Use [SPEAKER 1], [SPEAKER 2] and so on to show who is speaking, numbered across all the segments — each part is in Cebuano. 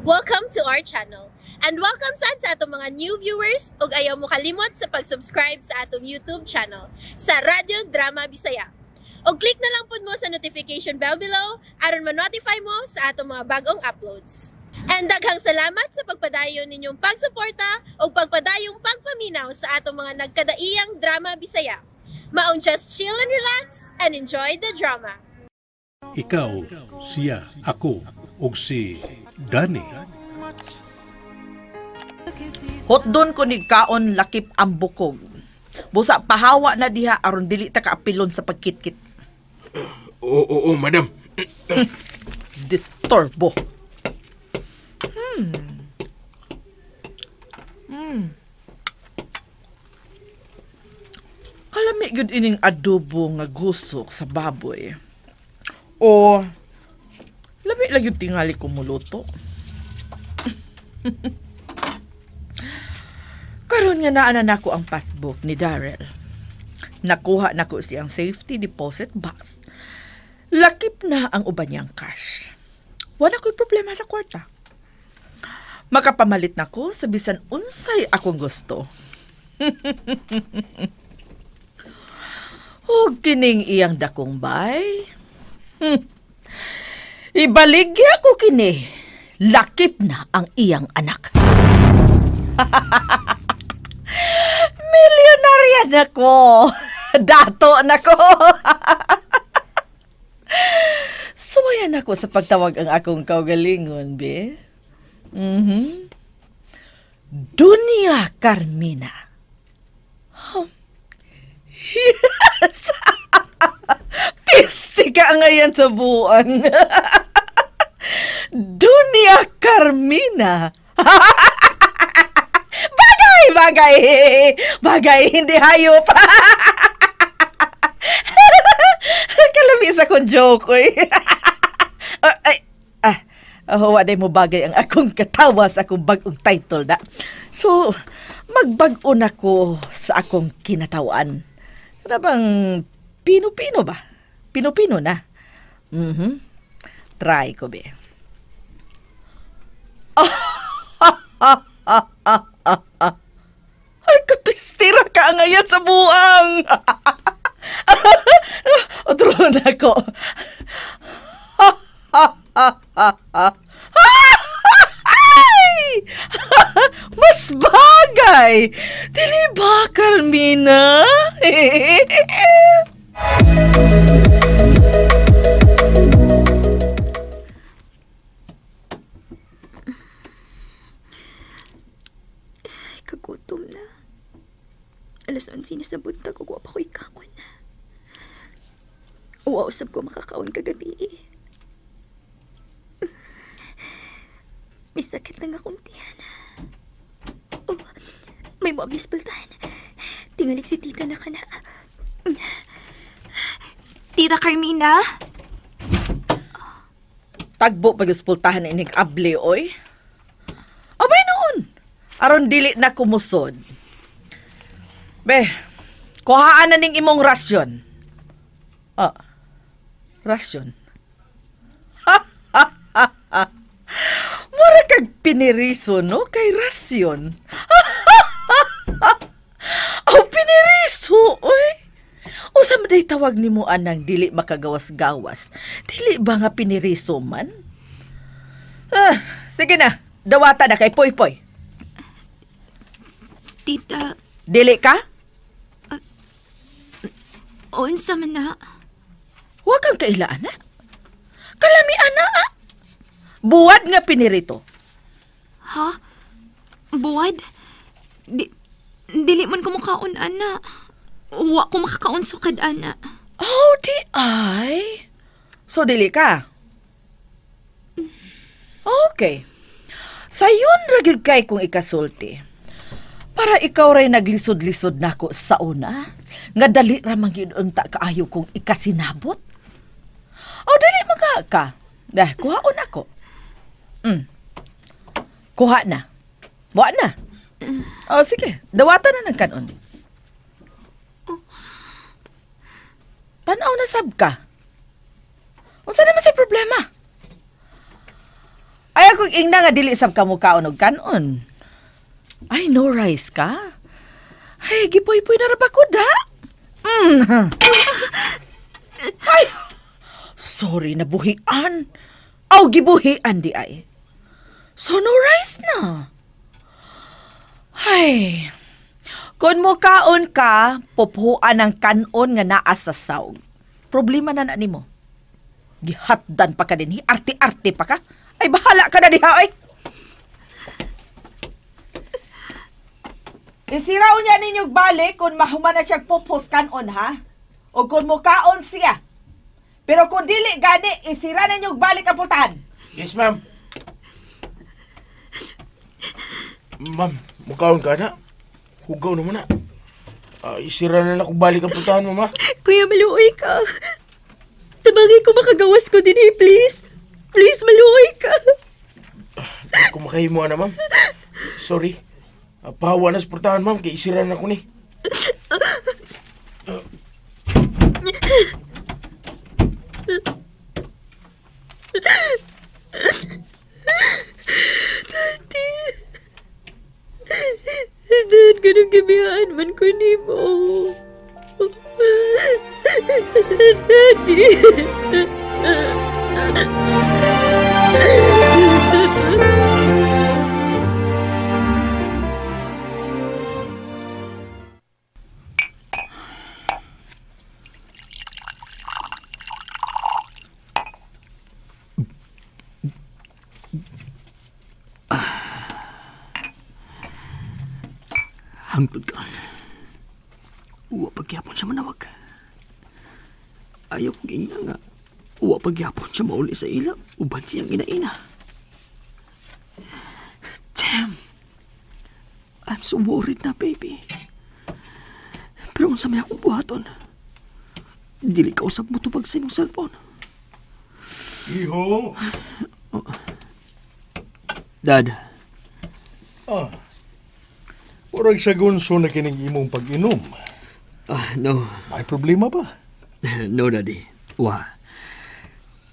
[SPEAKER 1] Welcome to our channel. And welcome sad sa atong mga new viewers ug ayaw mo kalimot sa pag-subscribe sa atong YouTube channel sa Radyo Drama Bisaya. Og click na lang pud mo sa notification bell below aron ma-notify mo sa atong mga bagong uploads. And daghang salamat sa pagpadayon ninyong pagsuporta ug pagpadayong pagpaminaw sa atong mga nagkadaiyang drama Bisaya. Maong just chill and relax and enjoy the drama.
[SPEAKER 2] Ikaw, siya, ako, ug si Danny.
[SPEAKER 3] Hotdon ko ni kaon lakip ang bukog. Busa pahawa na diha aron dili ta kaapilon sa pagkitkit.
[SPEAKER 4] Oo, oo, madam.
[SPEAKER 3] Disturbo. Kalami gyud ining adobo nga gusok sa baboy. O lami lang yung tingali ko muluto. Karon nga naa na nako ang passbook ni Daryl. Nakuha nako siyang safety deposit box. Lakip na ang uban niyang cash. Wala ko'y problema sa kwarta. Makapamalit na ko sa bisan unsay akong gusto. Ug kining iyang dakong bay. Ibaligya ko kini. Lakip na ang iyang anak. Milyonarya na ko. Dato na ko. Suwayan ako sa pagtawag ang akong kaugalingon, be. Mhm. Dunya Carmina. Oh. Yes! Piste ka ngayon sa buwan. Dunya Carmina. Bagay, bagay. Bagay, hindi hayop. Kalamis akong joke, oy. Ay, wa day mo bagay ang akong katawa sa akong bag-ong title da. So, magbag-o na ko sa akong kinatawan. Kana bang pino-pino ba? Pino-pino na. Mhm. Try ko, be. Ay, kapistira ka ngayon sa buang. Otro na ko. Ay! Mas bagay! Dili ba, Carmina?
[SPEAKER 5] Ay, kagutom na. 11:00 na sa buntag ug wa pa ko'y kaon. Wa usab ko makakaon kagabi. May sakit lang akong tiyan. Oh, may moablis pultahan. Tingalik si tita na kana. Tita Carmina?
[SPEAKER 3] Tagbo pag-uspultahan inig abli, oy. Abay noon. Aron dili na kumusod. Be, kuhaan na ning imong rasyon. Ah, rasyon? Mura kag piniriso, no? Kay rasyon. Oh, piniriso, oy. Usa man day tawag nimo anang dili makagawas-gawas. Dili ba nga piniriso man? Ah, sige na, dawata na kay Poy-Poy.
[SPEAKER 5] Tita.
[SPEAKER 3] Dili ka?
[SPEAKER 5] Unsa man na?
[SPEAKER 3] Huwag kang kailaan na. Kalami ana, ah. Buwad nga pinirito.
[SPEAKER 5] Ha? Buwad? Dili man ko mukaon, ana. Wa ko makakaon sukad, ana.
[SPEAKER 3] Oh, di ay. So, dili ka? Okay. Sayon ra gyud kay kung ikasulti. Para ikaw ray naglisod-lisod nako sa una, nga dali ra man gyud unta kaayo kung ikasinabot. Oh, dili man ka. Dah, kuhaon ako. Kuha na. Wa na. Oh, sige. Dawatan na ng kanon. Tanaw na sab ka. Unsa naman say problema? Ay, Akong ingna nga dili sab ka mukaon og kanon. Ay, no rice ka? Ay, gipoy-poy na ra ba ko da? Ay, sorry na buhian. Aw, gibuhian di ay. So no rice na. Ay, kung mukaon ka, pupuan ang kanon nga naa sa sawg. Problema na na nimo. Gihatdan pa ka din, arte-arte pa ka. Ay, bahala ka na diha, ay. Isiraw niya ninyong balik kung mahuman na siyang pupus kanon, ha? O kung mukaon siya. Pero kung dili gani, isira ninyong balik ang pultahan.
[SPEAKER 4] Yes, ma'am. Ma'am, mukaon ka na. Hugaw naman na. Isira na lang kung balik ang pultahan mo, ma.
[SPEAKER 5] Kuya, maluoy ka. Tabangin ko makagawas ko din eh, please. Please, maluoy ka.
[SPEAKER 4] Hindi ko makahimo na, ma'am. Sorry. Pahawa na sa pultahan, ma'am. Kaya isira na ko ni.
[SPEAKER 5] Tati. Dad, ganun gabihan man ko ni mo. Daddy.
[SPEAKER 6] Hangtod ka. Uwa pagyapon siya manawag. Ayaw kong ingna nga. Uwa pagyapon siya mauli sa ila. Uban siyang ina-ina. Damn. I'm so worried na, baby. Pero unsa may akong buhaton. Dili ka usab mo tubag sa imong cellphone.
[SPEAKER 7] Iho.
[SPEAKER 6] Oh. Dad.
[SPEAKER 7] Ah. Murag sa gunso na kining imong pag-inom.
[SPEAKER 6] No.
[SPEAKER 7] May problema ba?
[SPEAKER 6] No, Daddy. Wa.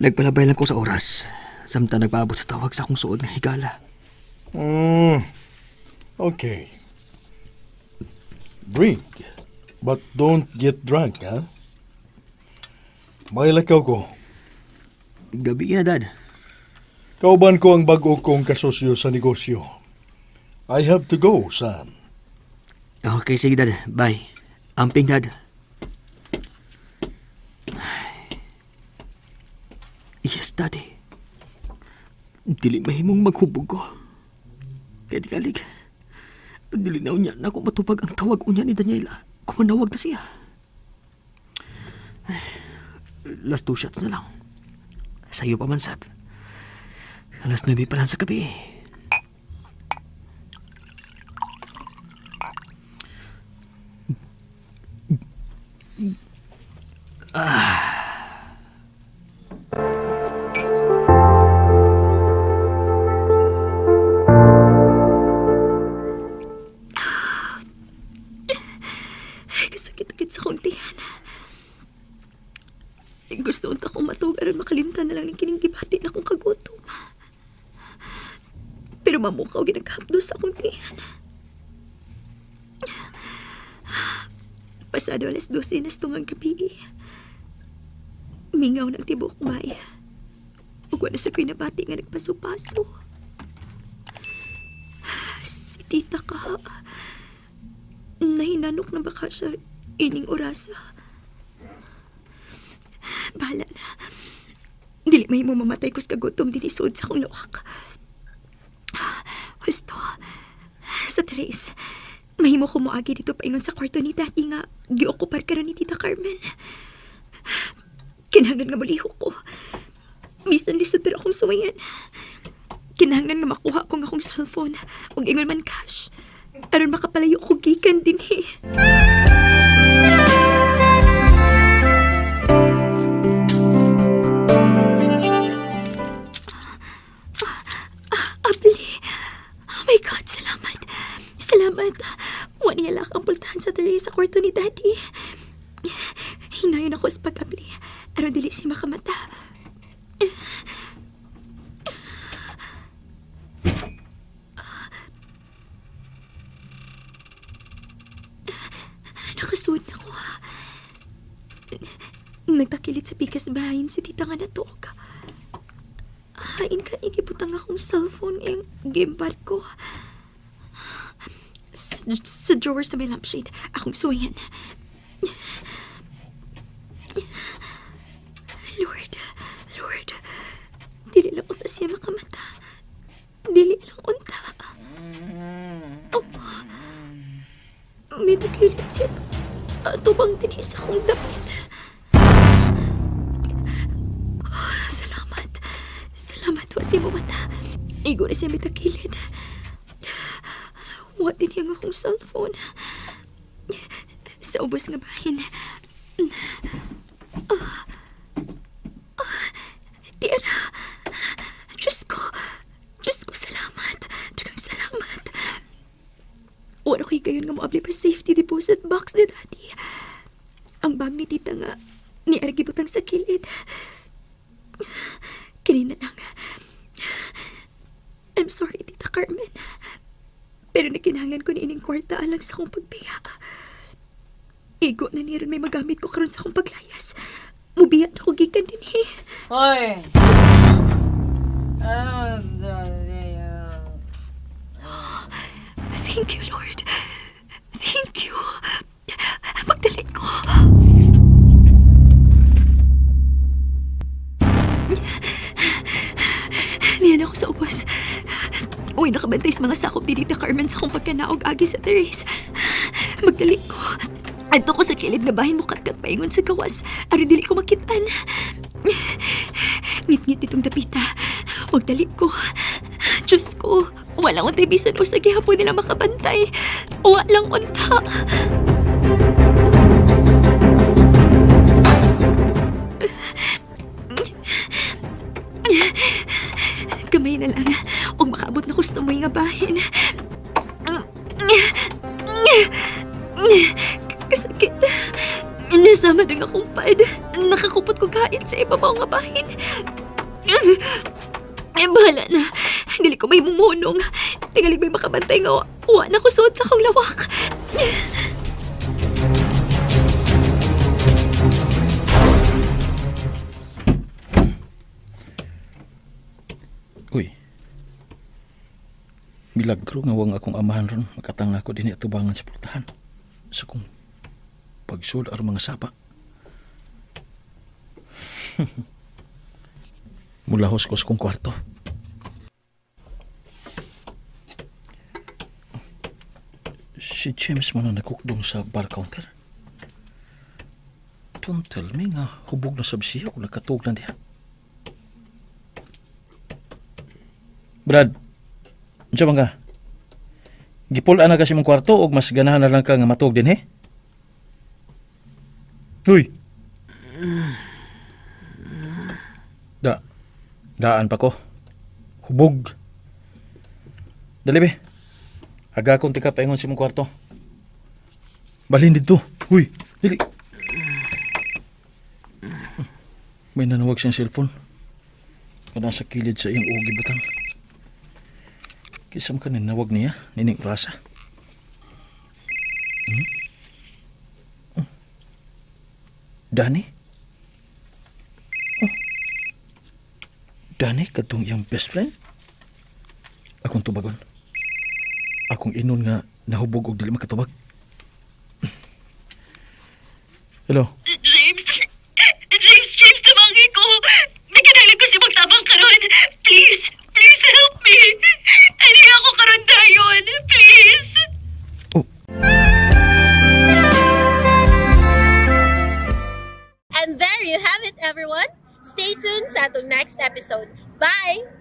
[SPEAKER 6] Nagpalabay lang ko sa oras. Samtang nagpaabot sa tawag sa akong suod nga higala.
[SPEAKER 7] Okay. Drink, but don't get drunk, ha? May lakaw ko.
[SPEAKER 6] Gabi na, Dad.
[SPEAKER 7] Kauban ko ang bag-o kong kasosyo sa negosyo. I have to go, son.
[SPEAKER 6] Okay, sige, Dad. Bye. Amping, Dad. Yes, Daddy. Dili mahimong maghubog ko. Kaya di kalig. Dili na unya na ako matupag ang tawag unya ni Daniela. Kumanawag na siya. Last 2 shots na lang. Sa'yo pa man, Sab. 9:00 pa lang sa gabi.
[SPEAKER 5] Ay, kasakit-sakit sa kong tiyan. Gusto unta akong matug aron makalimtan na lang ng kining gibati na akong kagutom. Pero mamukaw ginagkahapdos sa akong tiyan. Pasado 12:00 na tungang gabi. Mingaw ng tibok bay. Ug wala sa pinabati nga nagpaso-paso. Si tita ka. Nahinanok na baka siya ining orasa. Bahala na. Dili may mo mamatay kus kagutom din isuod sa akong luwak. Husto. Sa tres, mahimo ko moagi dito paingon sa kwarto ni Daddy nga giokupar karon ni Tita Carmen. Kinahanglan nga muliho ko. Bisan lisod pero akong suwayan. Kinahanglan nga makuha ko nga akong cellphone ug ingon man cash. Aron makapalayo ko gikan dinhi. Abli. Oh my God, salamat. Salamat. Wa niya lang ang pultahan sa tray sa kwarto ni Daddy. Hinayon ako sa pag-abli. Aron dili si makamata. Nagtakilit sa pikas bahin si tita nga natuog. Hain ka igibutang akong cellphone ang gamepad ko. Sa drawer sa may lampshade, akong suwayan. Lord, Lord, dili lang unta siya makamata. Dili lang unta. Oh, may takilit siya. Tubang dinhi sa akong damit. Oh, salamat. Salamat, wa siya mamata. Igo na siya may takilid. Wa din yung akong cellphone. Sa ubos nga bahin. Tira. Diyos ko. Diyos ko, salamat. Daghang salamat. Wala ko'y gayon nga moabli pa safety deposit box ni Daddy. Ang bag ni tita nga ni Argibutang sa kilid. Kini na lang. I'm sorry, Tita Carmen. Pero nakinahanglan ko ni ining kwarta alang sa akong pagbiya. Igo na niron may magamit ko karon sa akong paglayas. Mubiya na ko gikan din eh.
[SPEAKER 3] Hoy!
[SPEAKER 5] Thank you, Lord. Thank you. Magdali ko. Niyan ako sa ubos. Uy, nakabantay sa mga sakop ni Tita Carmen sa akong pagkanaog agi sa terrace. Magdali ko. Adto ko sa kilid nga bahin mo katkat paingon sa gawas. Aron dili ko makitaan. Ngit-ngit itong dapita. Magdali ko. Diyos ko, walang untay bisan o sa gihapon nila makabantay. Walang unta. Kamay na lang. Huwag makaabot na kustomoy nga bahin. Kasakit. Nasama din akong pad. Nakakupot ko kahit sa ibabaw nga bahin. Ay, bahala na. Dili ko may mumunong. Tingalig may makabantay nga wa na kusod sa akong lawak.
[SPEAKER 6] Uy. Milagro nga wang akong amahan ron. Makatang ako din atubangan sa pultahan. Sa kong pagsud aron mga sapa. Mulahos ko sa kong kwarto. Si James man ang nagkukdong sa bar counter. Don't tell me nga hubog na sab siya o nagkatug na diha. Brad, unsa man ka? Gipul-an na kasi mong kwarto og mas ganahan na lang ka nga matuog din, he? Uy! Daan pa ko. Hubog. Dali be. Aga akong tika paingon sa imong kwarto. Balhin dito. Uy, dali. May nanawag siyang cellphone. Kana sa kilid sa iyang ugi butang. Kisam ka ninawag niya, nining orasa. Oh. Danny? Oh. Danny, katong iyang best friend? Akong tubagon. Akong inon nga nahubog og dili makatubag. Hello?
[SPEAKER 5] James! James, James, tabangi ko! Nagkinahanglan ko si magtabang karon. Please, please help me! Ani ako karon dayon. Please!
[SPEAKER 6] Oh.
[SPEAKER 1] And there you have it, everyone. Stay tuned sa atong next episode. Bye!